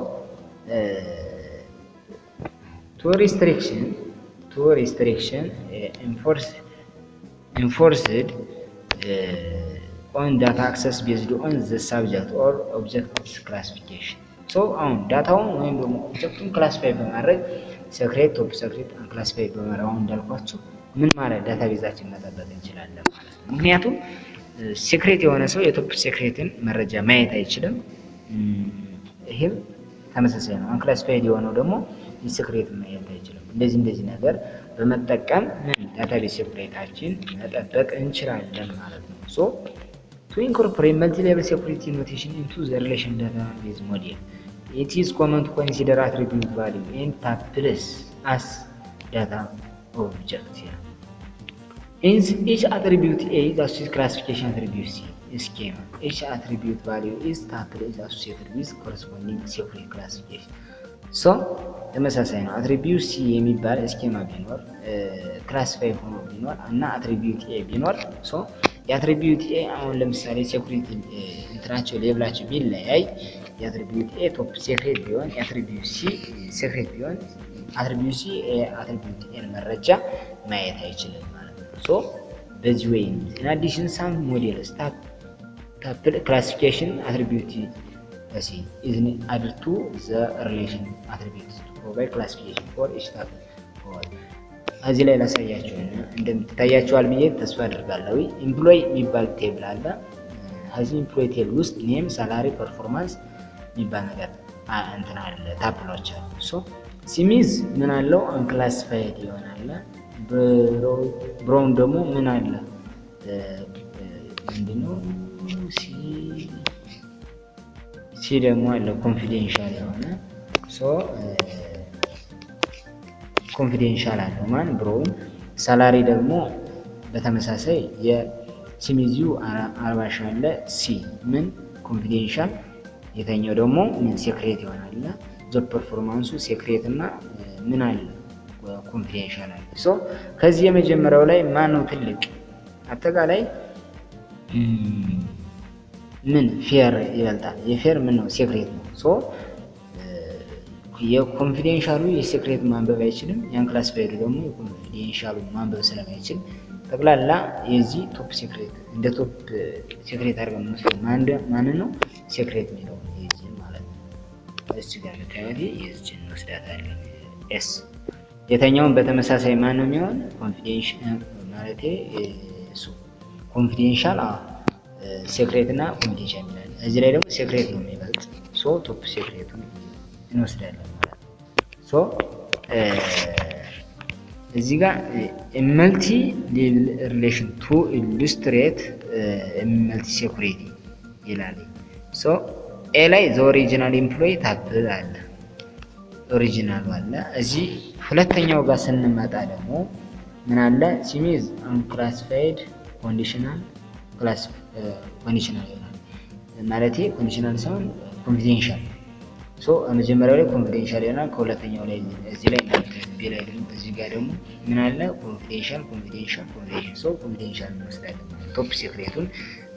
two restriction enforced on data access based on the subject or object classification. So አሁን data ውን ወይም ደግሞ object ኡን classify በማድረግ secret፣ top secret፣ unclassified በማድረግ አሁን እንዳልኳችሁ ምን ማለት database ኣችን መጠበቅ እንችላለን ማለት ነው። ምክንያቱም secret የሆነ ሰው የ top secret ን መረጃ ማየት አይችልም። ይሄም ተመሳሳይ ነው። Unclassified የሆነው ደግሞ የ secret ማየት አይችልም። እንደዚህ እንደዚህ ነገር በመጠቀም ምን database security ኣችን መጠበቅ እንችላለን ማለት ነው። So to incorporate multi level security notation into the relation database model, it is common to consider attribute value and tuples as data object. Hence, each attribute A is associated classification attribute C schema. Each attribute value is tuple is associated with corresponding security classification. So ተመሳሳይ ነው። Attribute C የሚባል schema ቢኖር classify ሆኖ ቢኖር እና attribute A ቢኖር so የ attribute A አሁን ለምሳሌ security እንትናቸው level ኣቸው ቢለያይ የ attribute A top secret ቢሆን የ attribute C secret ቢሆን attribute C attribute A ን መረጃ ማየት አይችልም ማለት ነው። So በዚህ way, in addition, some models tuple classification attribute C is added to the relation attribute to provide classification for each tuple. እዚህ ላይ ላሳያችሁ እንደምትታያችኋል ብዬ ተስፋ አድርጋለሁ። Employee የሚባል table አለ። ከዚህ employee table ውስጥ name፣ salary፣ performance የሚባል ነገር እንትን አለ፣ tuple ኦች አሉ። So Smith ምን አለው? Unclassified ይሆናል። Brown ደግሞ ምን አለ? ምንድነው? C ደግሞ አለ confidential የሆነ። So confidential አለው ማን Brown። Salary ደግሞ በተመሳሳይ የስሚዚው 40,000 አለ። C ምን confidential የተኛው ደግሞ ምን secret ይሆናል። Job performance ኡ secret እና ምን አለ confidential አለ። So ከዚህ የመጀመሪያው ላይ ማን ነው ትልቅ? አጠቃላይ ምን Fair ይበልጣል። የ Fair ምን ነው secret ነው። So የ confidential ኡ የ secret ማንበብ አይችልም። የ unclassified ኡ ደግሞ የ confidential ኡ ማንበብ ስለማይችል ጠቅላላ የዚህ top secret እንደ top secret አድርገን የምንወስደው ማንን ነው? Secret የሚለው የዚህ ማለት ነው። እዚህ ጋር የምታዩት የዚችን እንወስዳታለን። S የተኛውን በተመሳሳይ ማን ነው የሚሆን? Confidential ማለቴ እሱ confidential secret እና confidential የሚላል። እዚህ ላይ ደግሞ secret ነው የሚበልጥ። So top secret ኡን እንወስዳለን ማለት ነው። So እዚህ ጋር multi level relation to illustrate multi security ይላል። So A ላይ the original employee tuple አለ፣ original ኡ አለ። እዚህ ሁለተኛው ጋር ስንመጣ ደግሞ ምን አለ? ሲሚዝ unclassified conditional conditional ይሆናል ማለት conditional ሳይሆን confidential። So መጀመሪያው ላይ confidential ይሆናል። ከሁለተኛው ላይ እዚህ ላይ B ላይ ደግሞ እዚህ ጋር ደግሞ ምን አለ? Confidential, confidential, confidential። So confidential እንወስዳለን። Top secret ኡን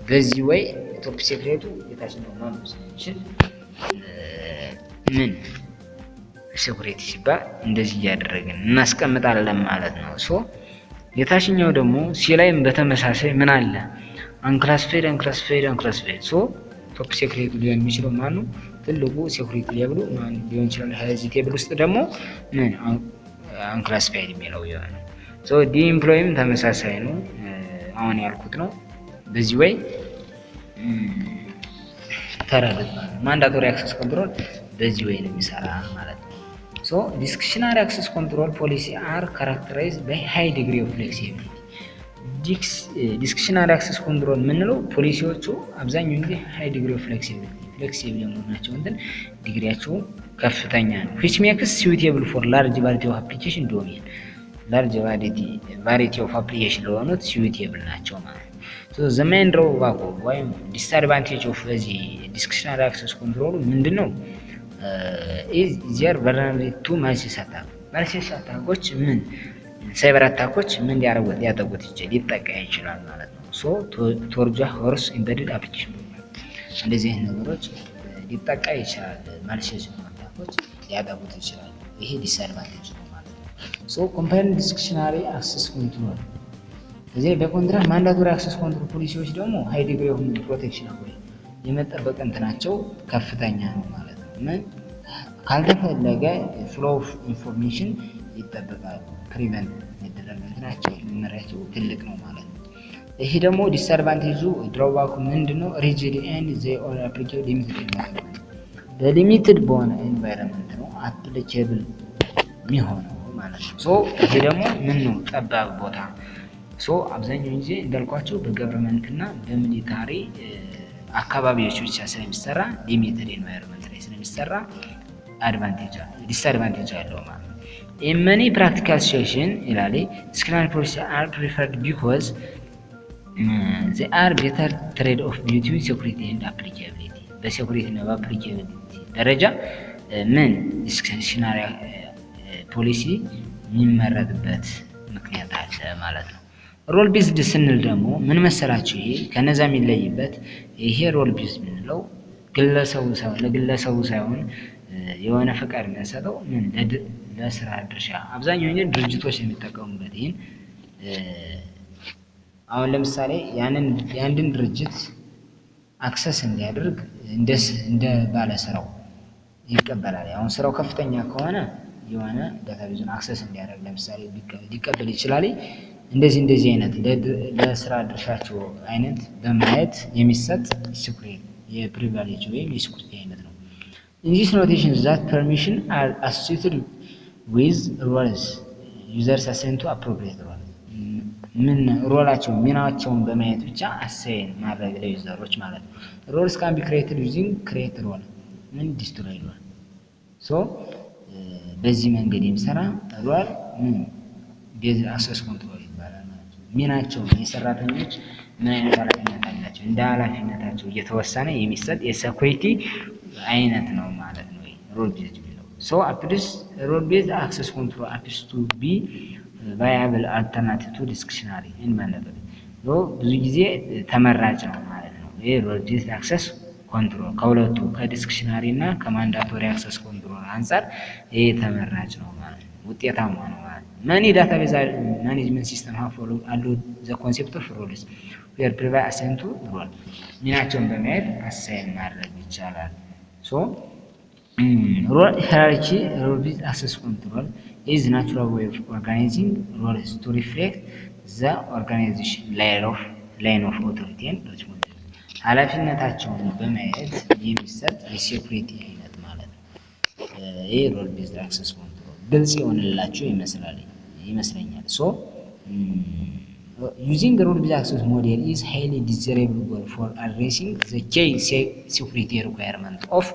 በዚህ ወይ top secret ኡ የታችኛው ማንበብ ስለሚችል ምን security ሲባል እንደዚህ እያደረግን እናስቀምጣለን ማለት ነው። So የታችኛው ደግሞ C ላይም በተመሳሳይ ምን አለ? Unclassified, unclassified, unclassified። So top secret ኡ ሊሆን የሚችለው ማን ነው? ትልቁ security level ኡ ማን ሊሆን ይችላል? ከዚህ table ውስጥ ደግሞ ምን unclassified የሚለው ይሆናል። So D employee ም ተመሳሳይ ነው፣ አሁን ያልኩት ነው። በዚህ way ተረዱት ማለት ነው። Mandatory access control በዚህ way ነው የሚሰራ ማለት ነው። So discretionary access control policy are characterized by high degree of flexibility። Discretionary access control የምንለው ፖሊሲዎቹ አብዛኛውን ጊዜ high degree of flexibility flexible የመሆናቸው እንትን ዲግሪያቸው ከፍተኛ ነው። Which makes suitable for large variety of application domain፣ large variety of application ለሆኑት suitable ናቸው ማለት ነው። The main drawback ወይም disadvantage of በዚህ discretionary access control ኡ ምንድን ነው? Is their vulnerability to malicious attack። Malicious attack ኦች ምን cyber attack ኦች ምን ሊያደርጉት ሊያጠቁት ይችላል ሊጠቃ ይችላል ማለት ነው። So Trojan horse embedded application እንደዚህ አይነት ነገሮች ሊጠቃ ይችላል። Malicious attack ኦች ሊያጠቁት ይችላል። ይሄ disadvantage ነው ማለት ነው። So comparing discretionary access control እዚህ በ contrast mandatory access control ፖሊሲዎች ደግሞ high degree of protection ወይ የመጠበቅ እንትናቸው ከፍተኛ ነው ማለት ነው። ምን ካልተፈለገ flow of information ይጠበቃሉ። Prevent መደረግ እንትናቸው መመሪያቸው ትልቅ ነው ማለት ነው። ይሄ ደግሞ disadvantage ኡ drawback ኡ ምንድን ነው? Rigid and they are applicable limited environment፣ በ limited በሆነ environment ነው applicable የሚሆነው ማለት ነው። So ይሄ ደግሞ ምን ነው ጠባብ ቦታ። So አብዛኛውን ጊዜ እንዳልኳቸው በ government እና በ military አካባቢዎች ብቻ ስለሚሰራ limited environment ላይ ስለሚሰራ advantage disadvantage አለው ማለት ነው። In many practical situation ይላል discretionary policy are preferred because they are better trade off between security and applicability። በ security እና በ applicability ደረጃ ምን discretionary policy የሚመረጥበት ምክንያት አለ ማለት ነው። Role based ስንል ደግሞ ምን መሰላችሁ? ይሄ ከነዛ የሚለይበት ይሄ role based የምንለው ግለሰቡ ሳይሆን ለግለሰቡ ሳይሆን የሆነ ፈቃድ የሚያሰጠው ምን ለስራ ድርሻ አብዛኛውን ጊዜ ድርጅቶች የሚጠቀሙበት ይህን። አሁን ለምሳሌ ያንን የአንድን ድርጅት access እንዲያደርግ እንደ ባለ ስራው ይቀበላል። አሁን ስራው ከፍተኛ ከሆነ የሆነ database ኡን access እንዲያደርግ ለምሳሌ ሊቀበል ይችላል። እንደዚህ እንደዚህ አይነት ለስራ ድርሻቸው አይነት በማየት የሚሰጥ security የ privilege ወይም የ security አይነት ነው። In this notation that permission are associated with roles, users assign to appropriate role። ምን role ኣቸውን ሚናቸውን በማየት ብቻ assign ማድረግ ለ user ኦች ማለት ነው። Roles can be created using create role ምን destroy role። So በዚህ መንገድ የሚሰራ role ምን based access control ይባላል ማለት ነው። ሚናቸውን የሰራተኞች ምን አይነት ኃላፊነት አላቸው እንደ ኃላፊነታቸው እየተወሰነ የሚሰጥ የ security አይነት ነው ማለት ነው። Role based የሚለው so appears role based access control appears to be viable alternative to discretionary and mandatory ብዙ ጊዜ ተመራጭ ነው ማለት ነው። ይሄ role based access control ከሁለቱ ከ discretionary እና ከ mandatory access control አንጻር ይሄ ተመራጭ ነው ማለት ነው። ውጤታማ ነው ማለት ነው። Many database management system have follow አሉ the concept of roles where privilege assign to role ሚናቸውን በማየት assign ማድረግ ይቻላል። So role hierarchy, role based access control is natural way of organizing roles to reflect the organization line of authority and responsibility ኃላፊነታቸውን በማየት የሚሰጥ የ security አይነት ማለት ነው። ይህ role based access control ግልጽ የሆንላችሁ ይመስላል ይመስለኛል። So using role based access model is highly desirable goal for addressing the key security requirement of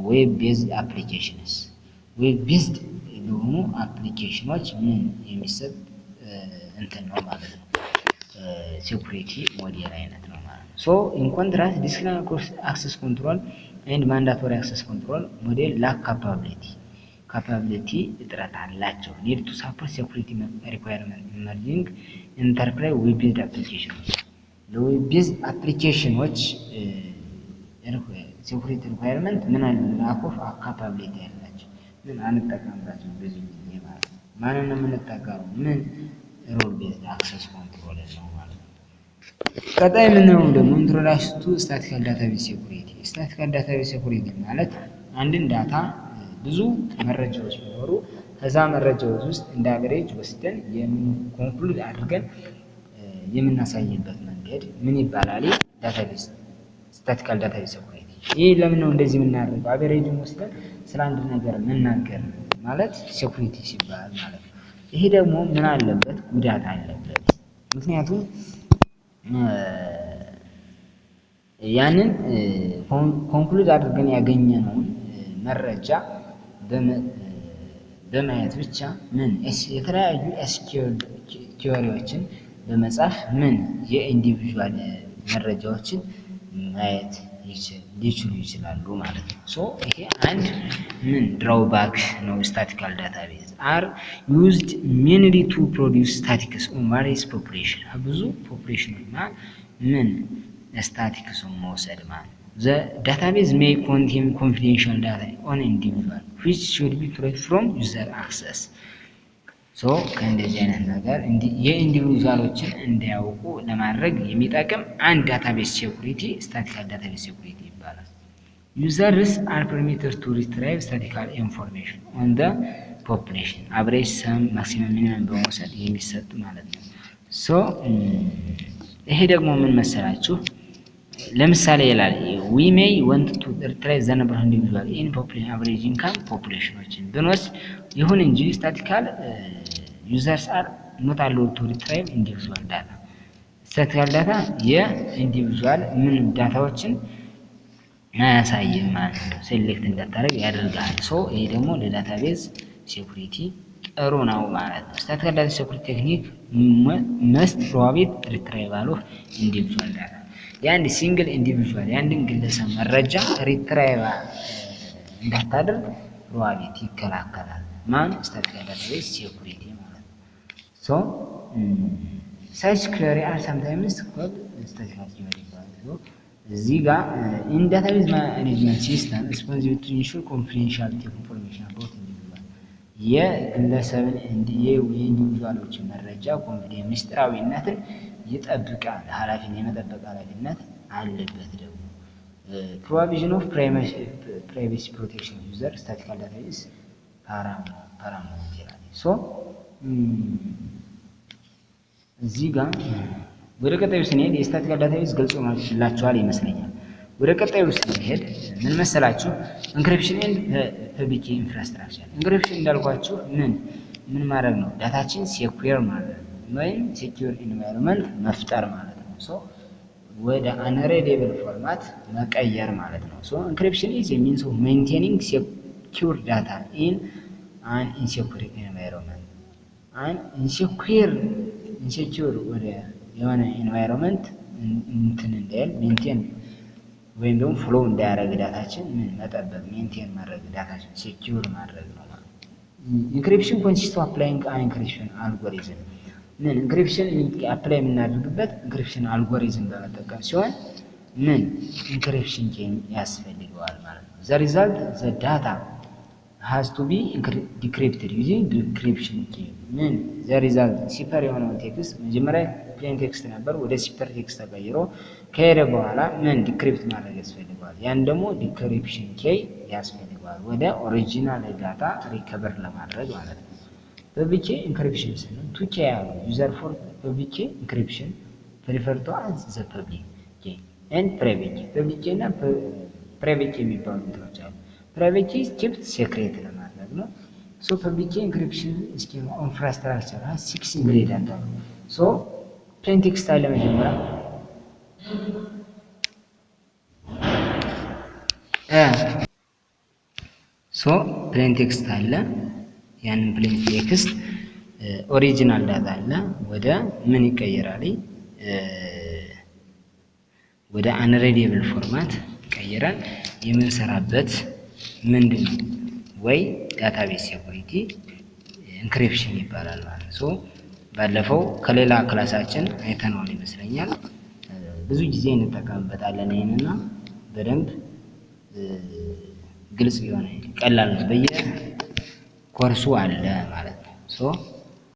web based applications። Web based ለሆኑ application ኖች ምን የሚሰጥ እንትን ነው ማለት ነው። Security model አይነት ነው ማለት ነው። So in contrast, discretionary access control and mandatory access control model lack capability እጥረት አላቸው። Need to support security requirement emerging enterprise web based application ኖች። ለ web based application ኖች security requirement ምን አለ? Lack of capability ያላቸው ምን አንጠቀምባቸው ብዙ ጊዜ ማለት ነው። ማንን ነው የምንጠቀመው? ምን role based access control ነው ማለት ነው። ቀጣይ የምናየው ደግሞ introduction to statistical database security። Statistical database security ማለት አንድን data ብዙ መረጃዎች ቢኖሩ ከዛ መረጃዎች ውስጥ እንደ average ወስደን conclude አድርገን የምናሳይበት መንገድ ምን ይባላል? Database statistical database security። ይህ ለምን ነው እንደዚህ የምናደርገው? Average ን ወስደን ስለ አንድ ነገር መናገር ማለት security ሲባል ማለት ነው። ይሄ ደግሞ ምን አለበት? ጉዳት አለበት። ምክንያቱም ያንን conclude አድርገን ያገኘነውን መረጃ በማየት ብቻ ምን የተለያዩ SQL query ዎችን በመጻፍ ምን የ individual መረጃዎችን ማየት ሊችሉ ይችላሉ ማለት ነው። So ይሄ አንድ ምን drawback ነው። Statistical database are used mainly to produce statistics on various population። ብዙ population ምን ስታቲክሱን መውሰድ ማለት ነው። The database may contain confidential data on individual, which should be protected from user access። So ከእንደዚህ አይነት ነገር የ individual ኦችን እንዳያውቁ ለማድረግ የሚጠቅም አንድ database security statistical database security ይባላል። Users are permitted to retrieve statistical information on the population, average፣ sum፣ maximum፣ minimum በመውሰድ የሚሰጥ ማለት ነው። So ይሄ ደግሞ ምን መሰላችሁ? ለምሳሌ ይላል፣ we may want to retrieve the number of individual in population, average income population ኖችን ብንወስድ፣ ይሁን እንጂ statistical users are not allowed to retrieve individual data። Statistical data የ individual ምን data ዎችን አያሳይም ማለት ነው። Select እንዳታደርግ ያደርጋል። So ይሄ ደግሞ ለ database security ጥሩ ነው ማለት ነው። Statistical data security technique must prohibit retrieval of individual data። የአንድ single individual የአንድን ግለሰብ መረጃ retrieve እንዳታደርግ prohibit ይከላከላል። ማን? Statistical database security ማለት ነው። So such query are sometimes called statistical query ይባላል። እዚህ ጋር in database management system responsible to ensure confidentiality of information about individual። የግለሰብን የ individual ኦችን መረጃ confidence ምስጢራዊነትን ይጠብቃል። ኃላፊነት የመጠበቅ ኃላፊነት አለበት። ደግሞ provision of privacy protection user statistical database paramount ይላል። So እዚህ ጋር ወደ ቀጣዩ ስንሄድ የ statistical database ገልጾላችኋል ይመስለኛል። ወደ ቀጣዩ ስንሄድ ምን መሰላችሁ? Encryption and public infrastructure። Encryption እንዳልኳችሁ ምን ምን ማድረግ ነው? Data ችን secure ማድረግ ወይም secure environment መፍጠር ማለት ነው። So ወደ unreadable format መቀየር ማለት ነው። So encryption is a means of maintaining secure data in an insecure environment። An insecure ወደ የሆነ environment እንትን እንዳይል maintain ወይም ደግሞ flow እንዳያደርግ data ችን ምን መጠበቅ maintain ማድረግ data ችን secure ማድረግ ነው ማለት ነው። Encryption consist of applying an encryption algorithm። ምን encryption apply የምናደርግበት encryption algorithm በመጠቀም ሲሆን ምን encryption key ያስፈልገዋል ማለት ነው። The result, the data has to be decrypted using decryption key። ምን the result cipher የሆነውን text መጀመሪያ plain text ነበር፣ ወደ cipher text ተቀይሮ ከሄደ በኋላ ምን decrypt ማድረግ ያስፈልገዋል። ያን ደግሞ decryption key ያስፈልገዋል ወደ original data recover ለማድረግ ማለት ነው። Public key encryption ስንል two key ያሉ used for public key encryption, refer to as the public key and private key። Public key እና private key የሚባሉ እንትኖች አሉ። Private key kept secret ለማድረግ ነው። So public key encryption scheme infrastructure six ingredient አሉ። So plain text አለ መጀመሪያ። So plain text አለ። ያንን plain text Original data አለ፣ ወደ ምን ይቀየራል? ወደ unreadable format ቀይረን የምንሰራበት ምንድን ነው ወይ database security encryption ይባላል ማለት ነው። So ባለፈው ከሌላ ክላሳችን አይተነዋል ይመስለኛል። ብዙ ጊዜ እንጠቀምበታለን ይሄንና በደንብ ግልጽ የሆነ ቀላል ነው። በየኮርሱ አለ ማለት ነው። So